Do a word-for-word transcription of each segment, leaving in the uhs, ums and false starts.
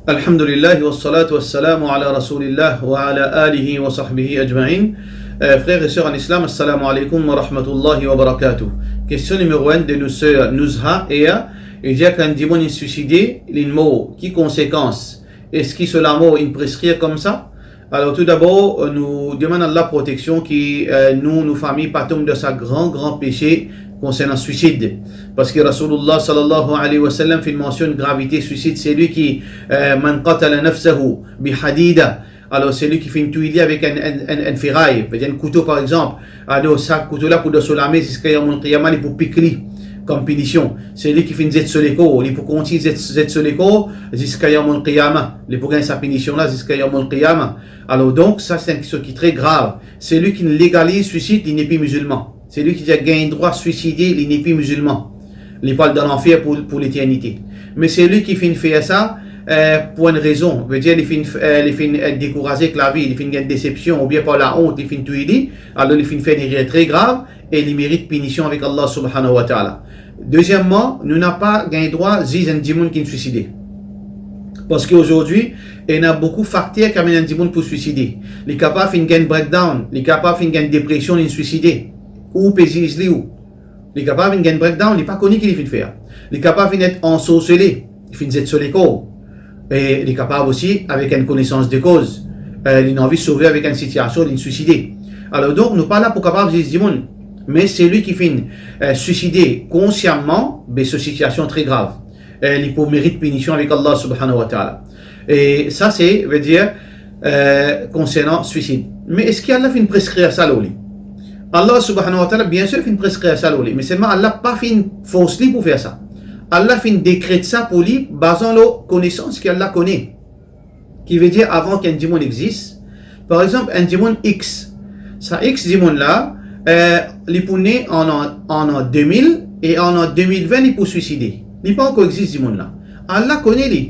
Alhamdulillah, wassalatu wassalamu ala Rasoulillah wa ala alihi wa sahbihi ajmain. Euh, frères et sœurs en islam, assalamu alaikum wa rahmatullahi wa barakatuh. Question numéro un de nos sœurs Nuzha Ea, li dir kan dimoun inn swiside, linn mor, ki konsekans? Eski so lamor inn preskrir koumsa? Alor, tou dabor, euh, nou demann Allah proteksion ki, euh, nou, nou fami pa tom dan sa gran, gran pese konsernan swisid. Parski Rasoulillah sallallahu alayhi wa sallam finn mansionn gravite swisid, selwi ki, euh, man qatala nafsahu bi hadida. Alor, selwi ki finn touy li avek enn, enn, enn, enn feray, vedir enn kouto par exanp. Alor, sa kouto la pou dan so lame ziska Yawmul Qiyamah, li pou pik li kom pinision. Selwi ki finn zet so lekor, li pou kontign zet, zet so lekor ziska Yawmul Qiyamah. Li pou gagn sa pinision la ziska Yawmul Qiyamah. Alor donk, sa se enn kiksoz ki tre grav. Selwi ki legaliz swisid, li nepli mizilman. Selwi ki dir gagn drwa swiside, li nepli mizilman. Li pou al dan lanfer pou, pou leternite. Me selwi ki finn fer sa, eh, pou enn rezon, vedir li finn, eh, li finn, eh, dekouraze ek lavi, li finn gagn desepsion, oubien par laont, li finn touy li, alor li finn fer enn erer tre grav, e li merit pinision avek Allah subhanahu wa ta'ala. Dezieman, nou napa gagn drwa ziz enn dimoun ki swiside. Parski azordi, ena boukou fakter ki amenn enn dimoun pou swiside. Li kapav finn gagn breakdown, li kapav finn gagn depresion, linn swiside. Ou pe ziz li ou? Li kapav finn gagn breakdown, li pa kone ki li finn fer. Li kapav finn et ansorsele, li finn zet so lekor. E li kapav osi, avek enn konesans de koz, eh, linn anvi sove avek enn sitiasion, linn swiside. Alor donk, nou pa la pou kapav ziz dimoun. Me selwi ki finn, eh, swiside konsiaman, be so sitiasion tre grav. Eh, li pou merit pinision avek Allah subhanahu wa ta'ala. E sa se, vedir, eh, konsernan swisid. Me eski Allah finn preskrir sa lor li? Allah subhanahu wa ta'ala, biensir, finn preskrir sa lor li, me selman Allah pa finn fors li pou fer sa. Allah finn dekret sa pou li, bazan lor konesans ki Allah kone. Ki vedir, avan ki enn dimoun exis, par exanp, enn dimoun X. Sa X dimoun la, eh, li pou ne an, an, an an de mil, e an an de mil vin, li pou swiside. Li pa ankor exis, dimoun la. Allah kone li.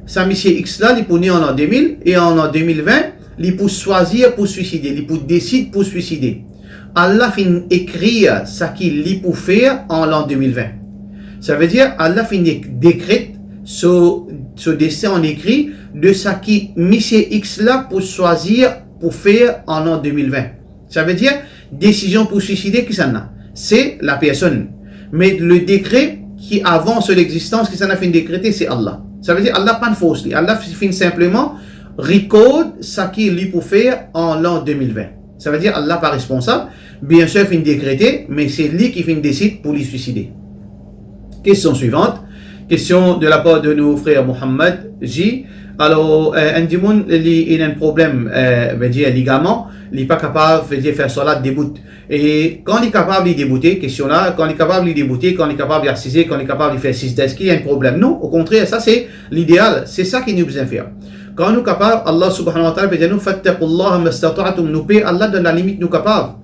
Sa misie X la, li pou ne an an de mil, e an an de mil vin, li pou swazir pou swiside, li pou desid pou swiside. Allah finn ekrir saki li pou fer an lan de mil vin. Savedir, Allah finn ek-, dekret so, so desten an ekri de saki misie X la pou swazir pou fer an lan de mil vin. Savedir, desizion pou swiside, kisannla? Se lapersonn. Me le dekre ki avan so lexistans, kisannla finn dekrete, se Allah. Savedir, Allah pa'nn fors li. Allah fi-, finn sinpleman record saki li pou fer an lan de mil vin. Savedir, Allah pa responsab. Biensir, finn dekrete, me se li ki finn desid pou li swiside. Kestion swivant. Kestion de lapar de nou frer Mohammad J. Alor, eh, enn dimoun, li, li ena enn problem, eh, vedir ligaman, li pa kapav, vedir fer salat debout. E kan li kapav li deboute, kestion la, kan li kapav li deboute, kan li kapav li asize, kan li kapav li fer sizda, eski ena enn problem? Non, okontrer, sa se lideal, se sa ki nou bizin fer. Kan nou kapav, Allah subhanahu wa ta'ala pe dir nou, "Fattaqullaha mastata'tum", nou pe Allah dan lalimit nou kapav.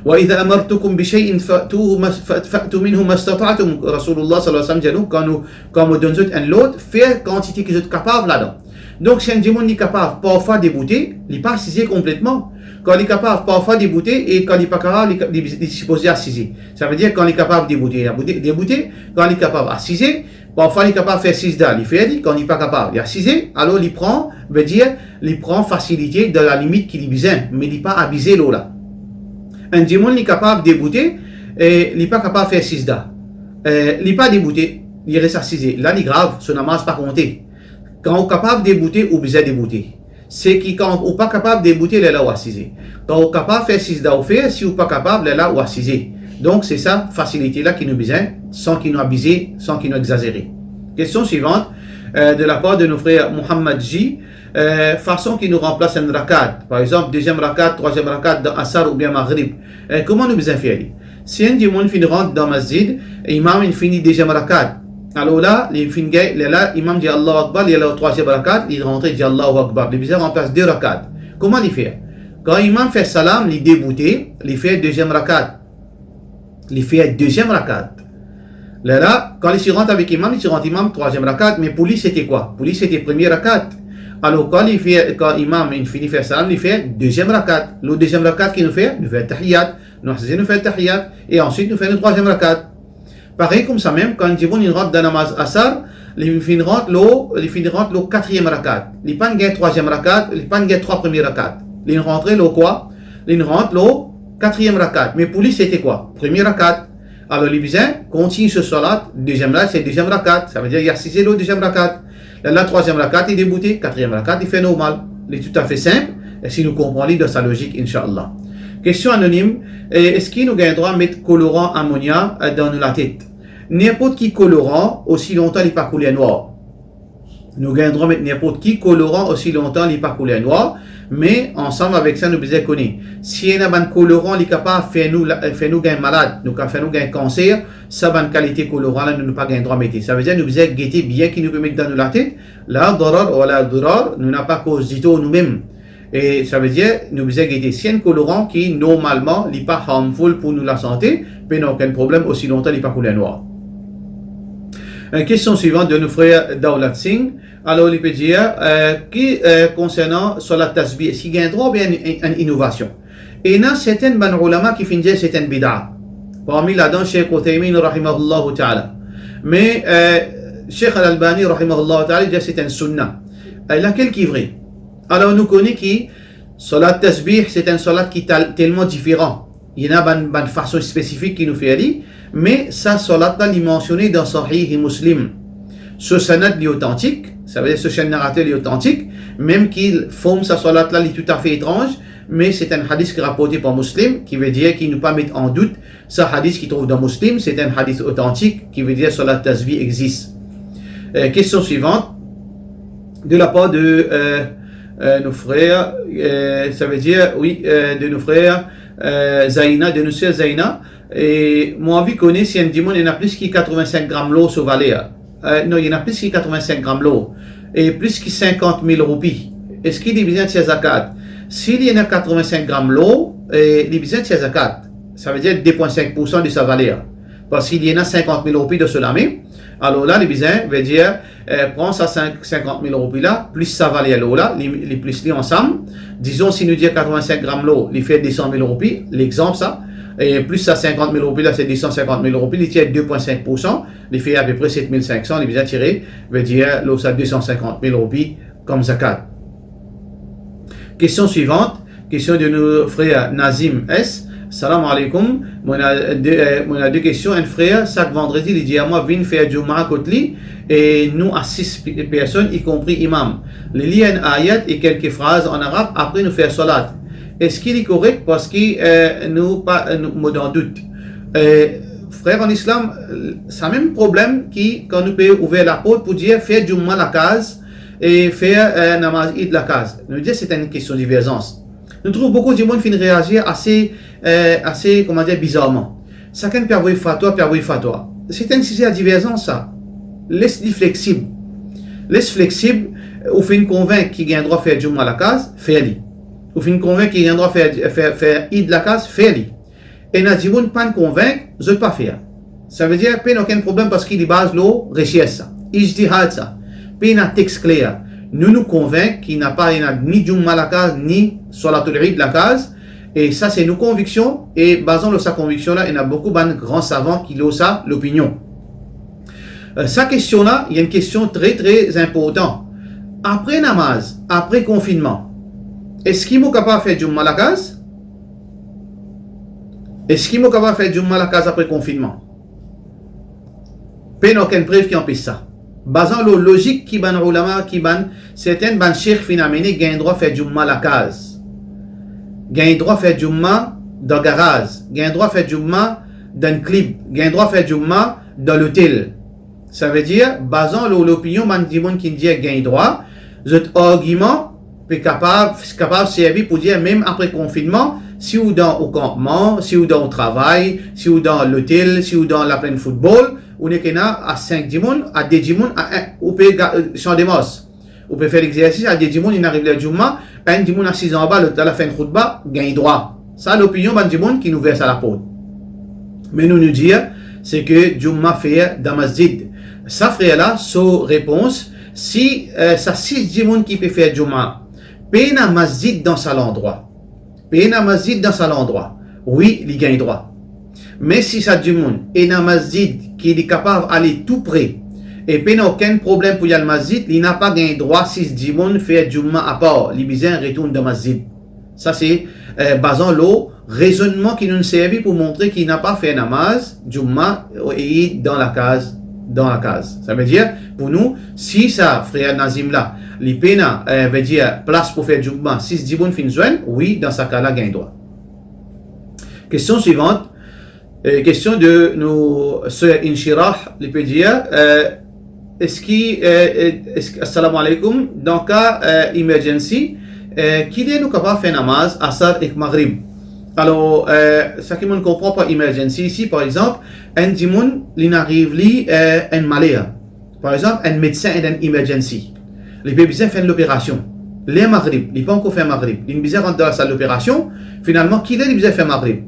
"Wa idha amartukum bi shay'in fa'tuhu mas-, fa-, fa'tu minhu mastata'tum", Rasoulillah sallallahu alayhi wa sallam dir nou, kan nou, kan mo donn zot enn lord, fer kantite ki zot kapav ladan. Donk, si enn dimoun li kapav parfwa deboute, li pa asize konpletman. Kan li kapav parfwa deboute, e kan li pa kapav, li, li, li sipoze asize. Savedir, kan li kapav deboute, li deboute, deboute, kan li kapav asize, parfwa li kapav fer sizda, li fer li, kan li pa kapav, li asize, alor li pran, vedir, li pran fasilite dan lalimit ki li bizin, me li pa abize lor la. Enn dimoun li kapav deboute, e li pa kapav fer sizda. E li pa deboute, li res asize. La li grav, so namaz pa konte. Kan ou kapav deboute, ou bizin deboute. Seki kan ou pa kapav deboute, lerla ou asize. Kan ou kapav fer sizda, ou fer, si ou pa kapav, lerla ou asize. Donk, se sa fasilite la ki nou bizin, san ki nou abize, san ki nou egzazere. Kestion swivant, eh, de lapar de nou frer Mohammad J, eh, fason ki nou ranplas enn rakat, par exanp, deziem rakat, trwaziem rakat dan Asar oubien Maghrib, eh, kouma nou bizin fer li? Si enn dimoun finn rant dan masjid, imam inn fini deziem rakat. Alor la, li finn gagn, lerla imam dir Allahu Akbar, li al lor trwaziem rakat, li rantre, dir Allahu Akbar. Li bizin ranplas de rakat. Kouma li fer? Kan imam fer salam, li deboute, li fer deziem rakat. Li fer deziem rakat. Lerla, kan li ti rant avek imam, li ti rant imam trwaziem rakat, me pou li sete kwa? Pou li sete premie rakat. Alor, kan li fer, kan imam inn fini fer salam, li fer deziem rakat. Lor deziem rakat ki nou fer? Nou fer tahiyat. Nou asize, nou fer tahiyat, e answit nou fer nou trwaziem rakat. Parey koumsamem, kan dimoun inn rant dan namaz Asar, Li finn rant lor, li finn rant lor katriem rakat. Li pa'nn gagn trwaziem rakat, li pa'nn gagn trwa premie rakat. Li'nn rantre lor kwa? Li'nn rant lor katriem rakat. Me pou li, sete kwa? Premie rakat. Alor, li bizin kontign so salat, deziem la, se deziem rakat. Savedir, li asize lor deziem rakat. Lerla, trwaziem rakat, li deboute, katriem rakat, li fer normal. Li toutafe sinp, e si nou konpran li dan sa lozik, inshallah. Kestion anonim, e, eski nou gagn drwa met koloran amonia, e, dan nou latet? Ninport ki koloran, osi lontan li pa kouler nwar. Nou gagn drwa met ninport ki koloran, osi lontan li pa kouler nwar, me ansam avek sa, nou bizin kone, si ena bann koloran, li kapav fer nou la-, fer nou gagn malad, nou ka fer nou gagn kanser, sa bann kalite koloran la, nou, nou pa gagn drwa mete. Savedir, nou bizin gete bien ki nou pe met dan nou latet. La darar wa la dirar, nou napa koz ditor noumem. E savedir, nou bizin gete si enn koloran ki, normalman, li pa harmful pou nou lasante, pena okenn problem osi lontan li pa kouler nwar. E, kestion swivan de nou frer Daulat Singh. Alor, li pe dir, e, ki, e, konsernan salat tasbih, eski gagn drwa oubien enn, enn inovasion? Ena sertin bann oulama ki finn dir se enn bida. Parmi ladan Sheikh Uthaymin rahimahullahu ta'ala. Me, e, Sheikh Al-Albani rahimahullahu ta'ala dir se enn sunna. E, lakel ki vre? Alor, nou kone ki salat tasbih, se enn salat ki tal-, telman diferan. Ena bann, bann fason spesifik ki nou fer li, me sa salat la, li mansione dan Sahih Muslim. So sanad li otantik, savedir so chaîne narrateur li otantik, mem ki form sa salat la, li toutafe etranz, me se enn hadis ki raporte par Muslim, ki vedir ki nou pa met an dout, sa hadis ki trouv dan Muslim, se enn hadis otantik, ki vedir salat tasbih existe. E, kestion swivan, de la par de, e, e, nou frer, e, savedir, wi, e, de nou frer, e, Zaina, de nou ser Zaina, e mo anvi kone si enn dimoun ena plis ki katreven-sink gram lor so valer. E, non, li ena plis ki katreven-sink gram lor. E plis ki sinkant mil roupi. Eski li bizin tir zakat? Si li ena katreven-sink gram lor, e, li bizin tir zakat. Savedir de pwin sink poursan de sa valer. Parski li ena sinkant mil roupi dan so lame. Alor la, li bizin, vedir, e, pran sa sink, sinkant mil roupi la, plis sa valer lor la, li, li plis li ansam. Dizon, si nou dir katreven-sink gram lor, li fer de san mil roupi, lexanp sa. E plis sa sinkant mil roupi la, se de san sinkant mil roupi, li tir de pwin sink poursan, li fer apepre set mil sink san, li bizin tire, vedir, lor sa de san sinkant mil roupi kom zakat. Kestion swivan, kestion de nou frer Nazim S. Salam alaikum. Mo ena de, e, mo ena de kestion. Enn frer, sak vandredi, li dir mwa vinn fer Juma kot li, e nou a sis pe-, personn, ikonpri imam. Li lir enn ayat e kelke fraz an arab, apre nou fer salat. Eski li korek? Parski, e, nou pa, e, nou, mo dan dout. E, frer an Islam, sa mem problem ki kan nou pe ouver laport pou dir fer Juma lakaz e fer, e, namaz Eid lakaz. Nou dir se enn kestion diverzans. Nou trouv boukou dimoun finn reazir ase, e, ase, kouma dir, bizarman. Sakenn pe avoy fatwa, pe avoy fatwa. Se enn size a diverzans sa. Les li fleksib. Les fleksib, ou finn konvink ki gagn drwa fer Juma lakaz, fer li. Ou finn konvink ki gagn drwa fer, fer, fer Eid lakaz, fer li. Ena dimoun pa'nn konvink, zot pa fer. Savedir, pena okenn problem parski li baz lor resers sa. Ijtihad sa. Pena text kler. Nou, nou konvink ki napa ena ni Juma lakaz, ni Salatul Eid lakaz. E sa se nou konviksion. E bazan lor sa konviksion la, ena boukou bann gran savan ki lor sa lopinion. E, sa kestion la, li enn kestion tre, tre inportan. Apre namaz, apre konfinnman, eski mo kapav fer Juma lakaz? Eski mo kapav fer Juma lakaz apre konfinnman? Pena okenn prev ki anpes sa. Bazan lor lozik ki bann oulama, ki bann, sertin bann sheikh finn amene, gagn drwa fer Juma lakaz. Gagn drwa fer Juma dan garaz. Gagn drwa fer Juma dan klib. Gagn drwa fer Juma dan lotel. Savedir, bazan lor lopinion bann dimoun ki dir gagn drwa, zot argiman pe kapav, kapav servi pou dir mem apre konfinnman, si ou dan ou kanpman, si ou dan ou travay, si ou dan lotel, si ou dan laplenn foutbol, ou nek ena a sink dimoun, a de dimoun, a enn, ou pe ga-, e, Champ de Mars. Ou pe fer lexersis, a de dimoun, inn ariv ler Juma, enn dimoun asiz anba, lot la, la fer enn khoutba, gagn drwa. Sa lopinion bann dimoun ki nou ouver sa laport. Me nou, nou dir, se ke Juma fer dan masjid. Sa frer la, so repons, si, e, sa sis dimoun ki pe fer Juma, pena masjid dan sa landrwa. Pena masjid dan sa landrwa. Wi, li gagn drwa. Me si sa dimoun ena masjid ki li kapav ale tou pre, e pena okenn problem pou li al masjid, li napa gagn drwa sis dimoun fer Jumma apar, li bizin retourn dan masjid. Sa se, eh, bazan lor rezonnman ki nou servi pou montre ki napa fer namaz Jumma, eh, dan lakaz, dan lakaz. Savedir, pou nou, si sa frer Nazim la, li pena, eh, vedir, plas pou fer Jumma, sis dimoun finn zwenn, wi, dan sa ka la gagn drwa. Kestion swivant, eh, kestion de nou ser Inshirah, li pe dir, eh, eski, eh, eh, eski, assalamu alaikum, dan ka, eh, emergency, eh, kiler nou kapav fer namaz Asar ek Maghrib? Alor, eh, seki monn konpran par emergency isi, par exanp, enn dimoun, li'nn ariv li, eh, enn maler. Par exanp, enn medsin ena enn emergency. Li pe bizin fer enn loperasion. Ler Maghrib, li pa ankor fer Maghrib. Li'nn bizin rant dan lasal loperasion. Finalman, kiler li bizin fer Maghrib?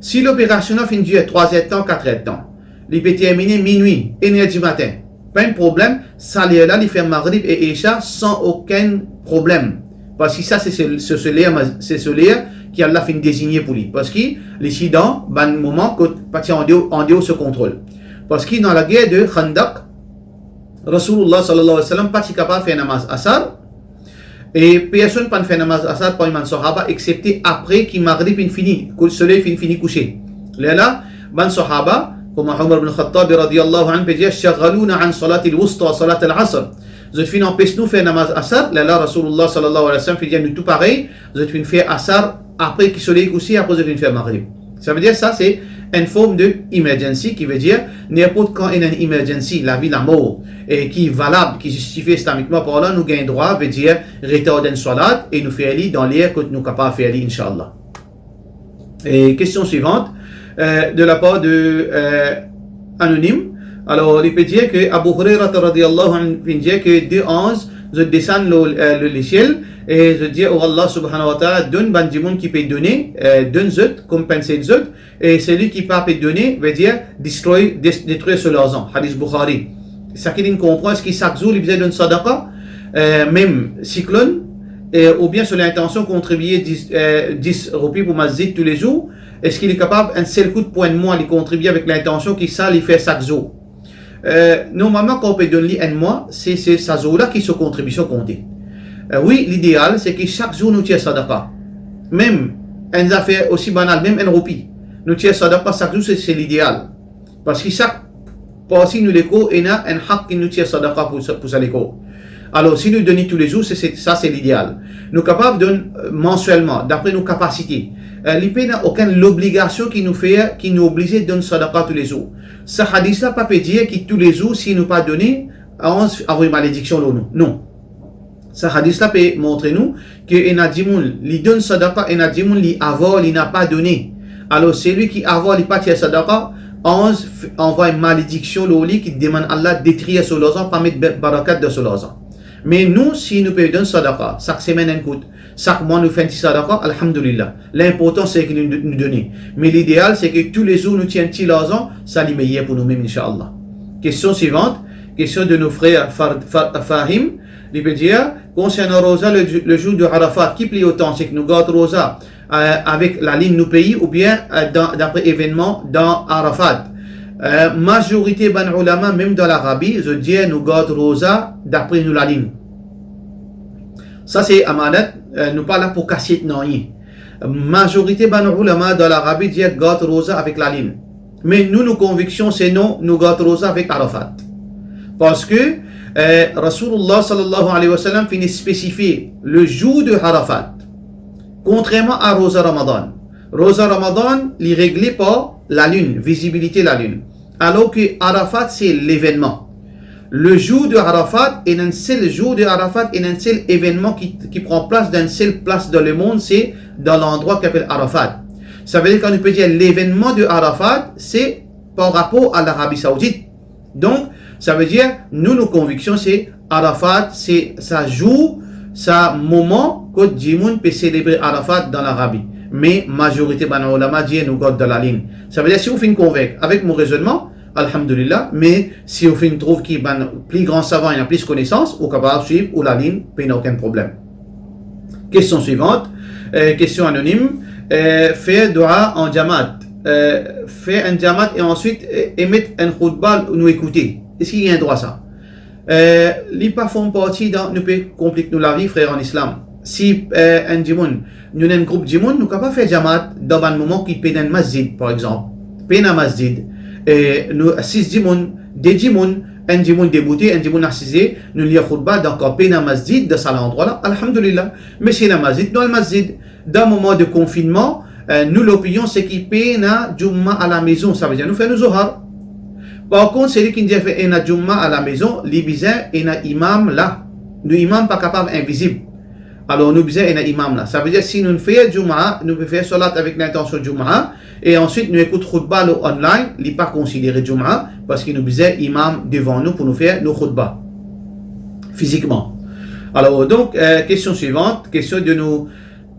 Si loperasion la finn dir trwa er tan, kat er tan, li pe termine minwi, enn er dimatin. Pa enn problem, sa ler la, li fer Maghrib e Isha san okenn problem. Parski sa, se, se, se, se ler, se, se ler ki Allah finn dezigne pou li. Parski li ti dan bann moman kot pa ti andeor, andeor so kontrol. Parski dan lager de Khandaq, Rasoulullah sallallahu alayhi wa sallam pa ti kapav fer namaz Asar, e personn pa'nn fer namaz Asar parmi bann sahaba, exepte apre ki Maghrib finn fini, kot soley finn fini kouse. Lerla, bann sahaba, kouma Omar bin Khattab radiyallahu anhu pe dir, "Shaghaluna an salatil wusta, salatil asr." Zot finn anpes nou fer namaz Asar, lerla Rasoulullah sallallahu alayhi wa sallam finn dir nou tou parey, zot finn fer Asar apre ki soley kouse, apre zot finn fer Maghrib. Savedir sa se enn form de emergency, ki vedir ninport kan ena enn emergency, lavi lamor, e ki valab, ki zistifie islamikman parlan, nou gagn drwa, vedir retarde enn swalat e nou fer li dan ler kot nou kapav fer li, inshallah. E kestion swivant, eh, de la par de, eh, anonim. Alor, li pe dir ke Abu Hurairah radiyallahu anhu finn dir ke de anz zot desann lor, eh, lor lesiel, e zot dir, "O Allah subhanahu wa ta'ala, donn bann dimoun ki pe done, eh, donn zot, konpans zot, e seli ki pa pe done, vedir destroy, des-, detrir so larzan." Hadis Bukhari. Seki li'nn konpran, eski sak zour li bizin donn sadaqa, eh, mem siklonn, eh, oubien so lintansion kontribie dis, eh, dis roupi pou masjid toulezour, eski li kapav enn sel kout pou enn mwa li kontribie avek lintansion ki sa li fer sak zour? Eh, normalman, kan ou pe donn li enn mwa, se, se sa zour la ki so kontribision konte. Eh, wi, lideal, se ki sak zour nou tir sadaqa. Mem enn zafer osi banal, mem enn roupi, nou tir sadaqa sak zour, se, se lideal. Parski sak parti nou lekor ena enn hak ki nou tir sadaqa pou sa, pou sa lekor. Alor, si nou donn li toulezour, se, se, sa se lideal. Nou kapav donn, eh, mansielman, dapre nou kapasite. Eh, li pena okenn lobligasion ki nou fer, ki nou oblize donn sadaqa toulezour. Sa hadis la pa pe dir ki toulezour, si nou pa done, anz avoy malediksion lor nou. Non. Sa hadis la pe montre nou ki ena dimoun, li donn sadaqa, ena dimoun, li avar, li napa done. Alor, selwi ki avar, li pa tir sadaqa, anz f-, anvoy malediksion lor li, ki demann Allah detrir so larzan, pa met be-, barakat dan so larzan. Me nou, si nou pe donn sadaqa, sak semenn enn kout, sak mwa nou fer enn ti sadaqa, alhamdulillah. Linportan se ki nou, nou done. Me lideal se ki toulezour nou tir enn ti larzan, sa li meyer pou noumem, inshallah. Kestion swivant, kestion de nou frer Far-, Far-, Fahim, li pe dir, konsernan roza le, le zour de Arafat, ki pli otantik, nou gard roza, eh, avek lalinn nou pei oubien, eh, dan, dapre evennman dan Arafat? Eh, mazorite bann oulama, mem dan Larabi, zot dir nou gard roza dapre nou lalinn. Sa se amanat, eh, nou pa la pou kasiet nanye. Mazorite bann oulama dan Larabi dir gard roza avek lalinn. Me nou, nou konviksion se non, nou gard roza avek Arafat. Parski, eh, Rasoulullah sallallahu alayhi wa sallam finn spesifie le zour de Arafat. Kontrerman a roza Ramadan. Roza Ramadan, li regle par lalinn, vizibilite lalinn. Alor ki Arafat, se levennman. Le zour de Arafat, ena enn sel zour de Arafat, ena enn sel evennman ki, ki pran plas dan enn sel plas dan lemond, se dan landrwa ki apel Arafat. Savedir, kan nou pe dir levennman de Arafat, se par rapor a Larabi Saoudit. Donk, savedir, nou, nou konviksion se Arafat, se sa zour, sa moman kot dimoun pe selebre Arafat dan Larabi. Me mazorite bann oulama dir nou gard dan lalinn. Savedir, si ou finn konvink avek mo rezonnman, alhamdulillah, me si ou finn trouv ki bann pli gran savan ena plis konesans, ou kapav swiv ou lalinn, pena okenn problem. Kestion swivant, eh, kestion anonim, eh, fer dua an jamaat, eh, fer enn jamaat e answit, eh, emet enn khoutba nou ekoute. Eski ena drwa sa? Eh, li pa form parti dan, nou pe konplik nou lavi, frer an Islam. Si, eh, enn dimoun, nou ena enn group dimoun, nou kapav fer jamaat dan bann moman ki pena enn masjid, par exanp. Pena masjid. Eh, nou sis dimoun, de dimoun, enn dimoun deboute, enn dimoun asize, nou lir khoutba, dan ka pena masjid, dan sa landrwa la, alhamdulillah. Me si ena masjid, nou al masjid. Dan moman de konfinnman, eh, nou lopinion se ki pena Jumma alamezon, savedir nou fer nou Zohar. Par kont, seli ki dir fer ena Jumma alamezon, li bizin ena imam la. Nou imam pa kapav invizib. Alor, nou bizin ena imam la. Savedir, si nou fer Jumma, nou pe fer salat avek lintansion Jumma, e answit nou ekout khoutba lor online, li pa konsidere Jumma, parski nou bizin imam devan nou pou nou fer nou khoutba fizikman. Alor, donk, eh, kestion swivant, kestion de nou,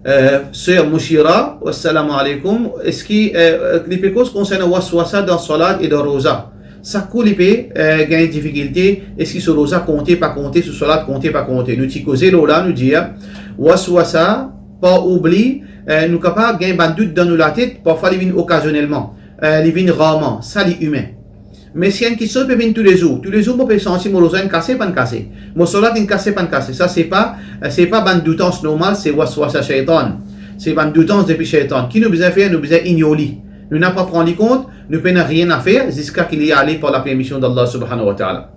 eh, ser Mushira, assalamu alaikum, eski, eh, li pe koz konsernan waswasa dan salat e dan roza. Sak kou li pe, eh, gagn difikilte, eski so roza konte, pa konte, so salat konte, pa konte. Nou ti koze lor la, nou dir, waswasa, par oubli, eh, nou kapav gagn bann dout dan nou latet, parfwa li vinn okazionelman, eh, li vinn rarman, sa li imin. Me si enn kistion pe vinn toulezour, toulezour mo pe santi mo roza inn kase, pa'nn kase, mo salat inn kase, pa'nn kase, sa se pa, se pa bann doutans normal, se waswasa shaytan. Se bann doutans depi shaytan. Ki nou bizin fer? Nou bizin ignor li. Nou napa pran li kont, nou pena nanye a fer ziska ki li ale par lapermision d'Allah subhanahu wa ta'ala.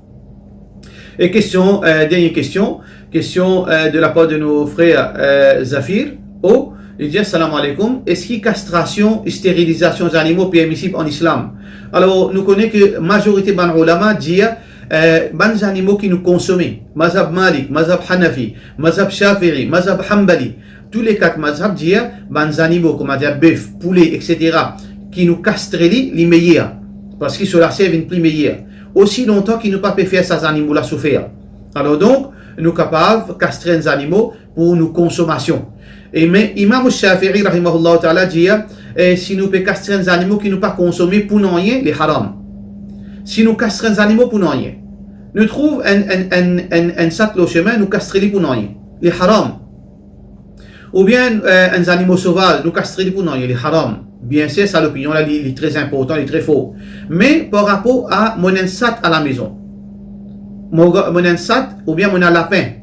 E kestion, eh, dernie kestion, kestion, eh, de lapar de nou frer, eh, Zafir O, li dir, assalamu alaikum, eski kastrasion, sterilizasion zanimo permisib an Islam? Alor, nou kone ki mazorite bann oulama dir, eh, bann zanimo ki nou konsome, mazhab Malik, mazhab Hanafi, mazhab Shafi'i, mazhab Hanbali, tou le kat mazhab dir, bann zanimo, kouma dir bef, poule, et cetera, ki nou kastre li, li meyer, parski so lasir vinn pli meyer. Osi lontan ki nou pa pe fer sa zanimo la soufer. Alor donk, nou kapav kastre enn zanimo pou nou konsomasion. E me Imam Shafi'i, rahimahullah ta'ala, dir, eh, si nou pe kastre enn zanimo ki nou pa konsome pou nanye, li haram. Si nou kastre enn zanimo pou nanye, nou trouv enn, enn, enn, enn, enn sat lor sime, nou kastre li pou nanye, li haram. Oubien, eh, enn zanimo sovaz, nou kastre li pou nanye, li haram. Biensir, sa lopinion la, li, li tre inportan, li tre for. Me par rapor a, mo ena enn sat alamezon, mo, mo ena enn sat, oubien mo ena lapin.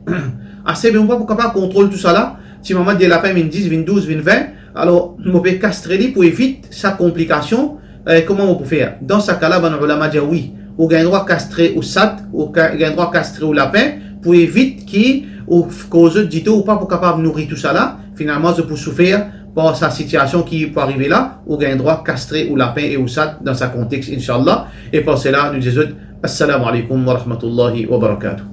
Ase bien, mo pa pou kapav kontrol tousala, ti mama de lapin vinn dis, vinn douz, vinn vin, alor mo pe kastre li pou evit sa konplikasion, eh, kouma mo pou fer? Dan sa ka la, bann oulama dir wi, ou gagn drwa kastre ou sat, ou ka-, gagn drwa kastre ou lapin, pou evit ki ou f-, koz zot ditou, ou pa pou kapav nouri tousala, finalman zot pou soufer par sa sitiasion ki pou arive la, ou gagn drwa kastre ou lapin e ou sat dan sa kontex, inshallah. E par sela, nou dir zot, assalamu alaikum wa rahmatullahi wa barakatuh.